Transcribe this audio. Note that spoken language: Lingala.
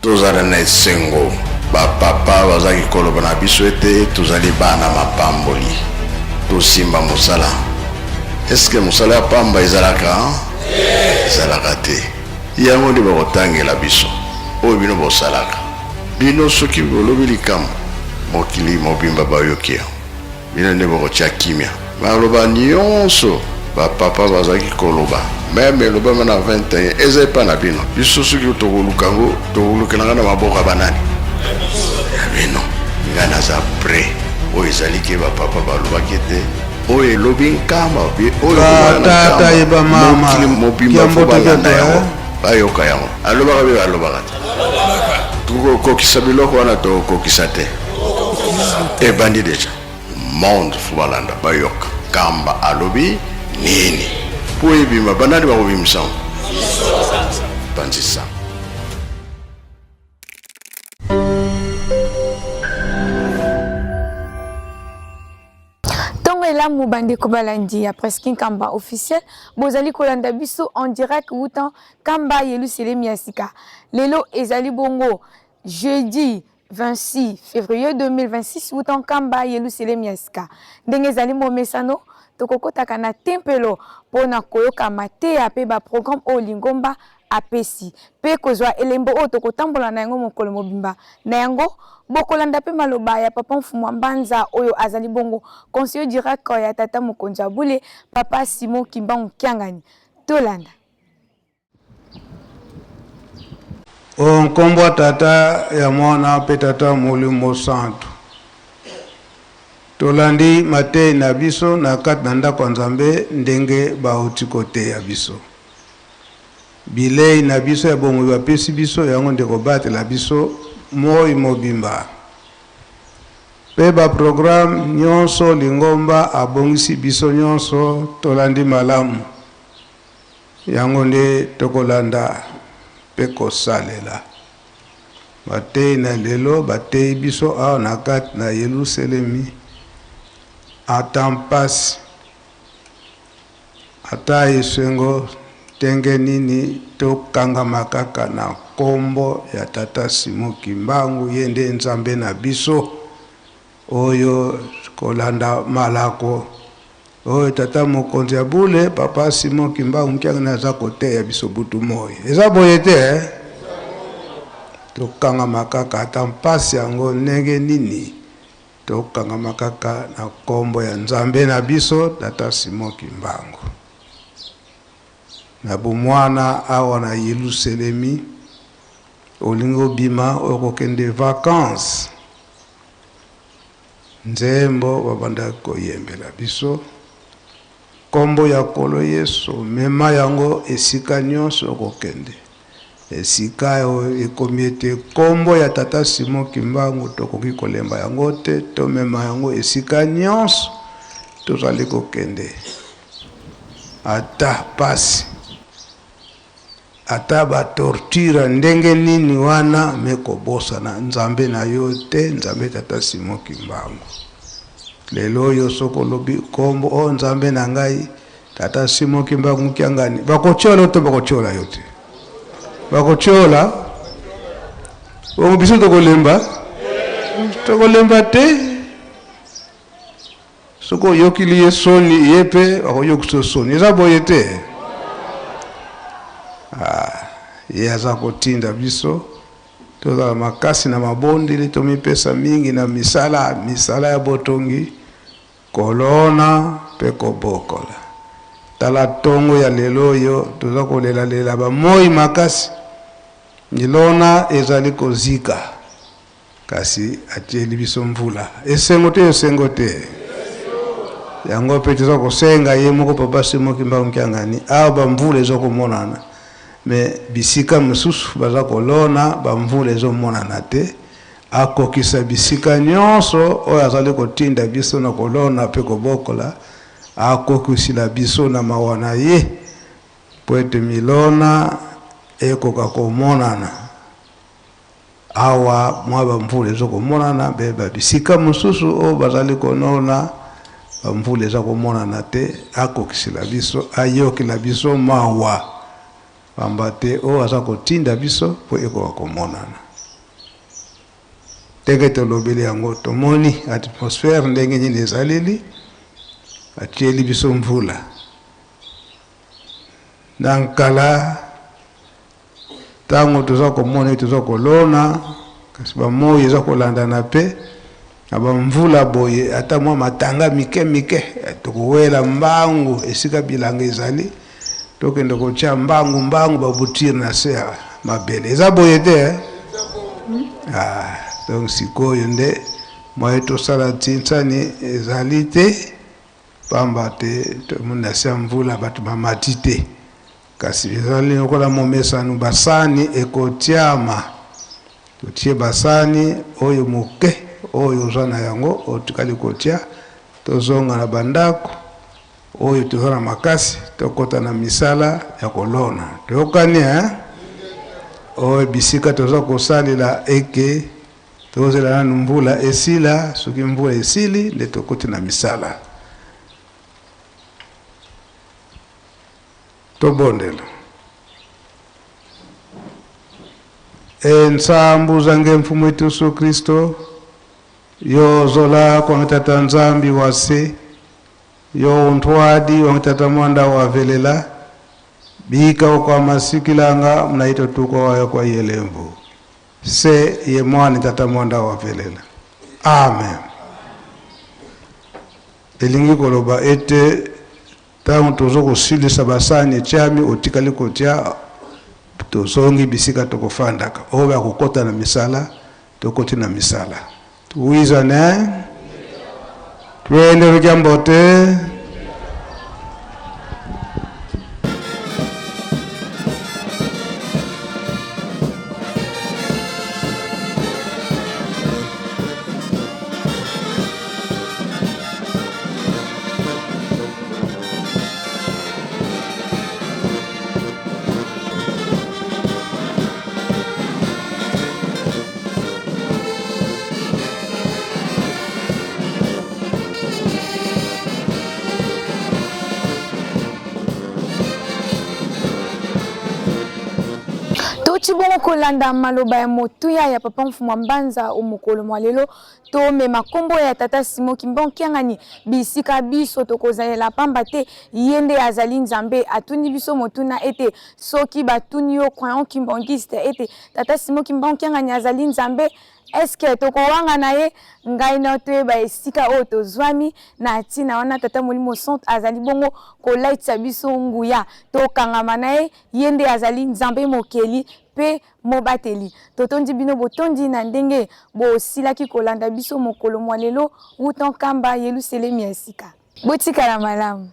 Tozala na esengo. Ba papa bazalaki koloba na biso ete tozali bana mapamboli. Tosimba mosala. Est-ce que mosala ya pamba ezalaka? Ezalaka te. Yango nde bakotangela biso oyo bino bosalaka. Bino soki bolobi likambo, mokili mobimba bayoki yango. Bino nde bokotia kimia. Maloba nionso ba papa bazalaki koloba meme elobama na 21 eza epa na bino. Biso soki tokoluka yango tokolukela yango na maboko ya banani? Ya bino. Ngai naza pret. Oyo ezali ke ba papa balobaki ete oyo elobi nkamba oyo Ba tata ye ba mama mokili mobimba kia fo mboto balanda kioto yango eh. bayoka yango. Alobaka be balobaka te. Tokokokisa biloko wana tokokokisa te. Ebandi deja. Monde fo balanda bayoka Kamba alobi nini po ebima banani bakobimisa yango? Panzi sango. Ntongo elamu bandeko balandi ya Presque Nkamba officiel, bozali kolanda biso en direct wuta Nkamba Yelusalemi ya sika. Lelo ezali bongo jeudi 26 février 2026 wuta Nkamba Yelusalemi ya sika. Ndenge ezali momesano, tokokotaka na tempelo mpo na koyoka mateya mpe ba programme oyo lingomba apesi mpe kozwa elembo oyo tokotambola na yango mokolo mobimba. Na yango, bokolanda mpe maloba ya Papa Mfumua Mbanza oyo azali bongo conseiller direct ya tata mokonzi ya bule, Papa Simon Kimbangu Kiangani. Tolanda. O nkombo ya Tata, ya Mwana, mpe Tata Molimo Santu. Tolandi mateyi na biso na kati na ndako ya Nzambe ndenge bauti koteya biso. Bilei na biso ya bomoi bapesi biso yango nde kobatela biso moi mobimba. Mpe ba programme nyonso lingomba abongisi biso nyonso tolandi malamu. Yango nde tokolanda mpe kosalela. Bateyi na lelo bateyi biso awa na kati na Yeluselemi, ata mpasi, ata esengo, ndenge nini tokangama kaka na nkombo ya Tata Simon Kimbangu, ye nde Nzambe na biso. Oyo kolanda malako oyo tata mokonzi ya bule papa Simon Kimbangu Kiangani aza koteya biso butu moi. Eza boye te eh? Tokangama kaka ata mpasi yango ndenge nini, tokangama kaka na nkombo ya Nzambe na biso tata Simon Kimbangu. Na bomwana awa na Yelusalemi, olingi obima okokende vacances Nzembo babandaki koyembela biso, Nkombo ya Nkolo Yesu, mema yango esika nyonso okokende. Esika oyo ekomi ete nkombo ya Tata Simon Kimbangu tokoki kolemba yango te, tomema yango esika nyonso tozali kokende. Ata pasi. Ata ba torture ndenge nini wana me kobosana nzambe na yo te nzambe tata Simon kimbangu lelo oyo soki olobi kombo o oh, nzambe na ngai tata Simon kimbangu kiangani bakotiola yo to bakotiola yo te bakotiola bongo biso tokolemba tokolemba te Soki oyokili ye soni, ye pe akoyokisa yo soni. Eza boye te? Ah, ye aza kotinda biso tozala makasi na mabondeli, tomipesa mingi na misala, misala ya botongi, kolona pe kobokola. Tala tongo ya lelo oyo toza kolelalela ba moi makasi, milona ezali kozika. Kasi atieli biso mvula. Esengo to esengo te? Yango pe toza kosenga ye moko Papa Simon Kimbangu Kiangani, awa ba mvula ezo komonana mais bisika mosusu baza kolona ba mvula ezo monana te, akokisa bisika nionso oyo azali kotinda biso na kolona pe kobokola, akokisila biso na mawa na ye po ete milona ekoka komonana. Awa mwa ba mvula ezo komonana be ba bisika mosusu oyo bazali konona ba mvula eza komonana te, akokisela biso, ayokela biso mawa, pamba te oyo aza kotinda biso po ekoka komonana. Ndenge tolobeli yango, tomoni atmosphère ndenge nini ezaleli, atieli biso mvula. Na nkala ntango toza komona ete toza kolona, kasi bamoi eza kolandana mpe na bamvula boye, ata mwa matanga mike mike, tokowela mbangu esika bilanga ezali, tokende kotya mbangu mbangu babutire na se ya mabele. Eza boye te eh? Ah, donc sikoyo nde moye tosala tinsani ezali te, pamba te tomoni na se ya mvula bato bamati te, kasi ezali lokola momesano, basani ekotiama. Totie basani oyo moke oyo oza na yango otikali kotia, tozonga na bandako oyo toza na makasi, tokota na misala ya kolona. Toyokani eh? Oyo bisika toza kosalela eke tozela nanu mvula esila. Soki mvula esili nde tokoti na misala. Tobondela. E nsambu zange Mfumu wetu Yesu Kristo, yo zola kwa Tata Nzambi wase, yo untwadi wa Tata Mwanda wavelela, bika kwa masikilanga mnaito tukwa wayo kwa yelemvu se ye mwani Tata Mwanda wavelela. Amen. Elingi koloba ete ntango tozo kosilisa basani etiami otikali kotia, tozongi bisika tokofandaka. Oyo bakokota na misala, tokoti na misala. Tuwizane, twende lujambo te. Touti bongo kolanda maloba ya motuya ya papa Mfumu Mbanza o mokolo mwa lelo. Tomema kombo ya tata Simon Kimbangu Kiangani bisika biso tokozalela, pamba te ye nde azali Nzambe. Atuni biso motuna ete soki batuni yo croyant kimbanguiste ete tata Simon Kimbangu Kiangani azali Nzambe, est-ce que tokowanga na ye? Ngai na toyeba esika oyo tozwami na ntina wana. Tata Molimo Saint azali bongo kolaitisa biso nguya, tokangama na ye, ye nde azali Nzambe mokeli pe mobateli. Totondi bino botondi na ndenge bosilaki kolanda biso mokolo mwa lelo wuta Nkamba, Yelusalemi ya sika. Botikala malamu.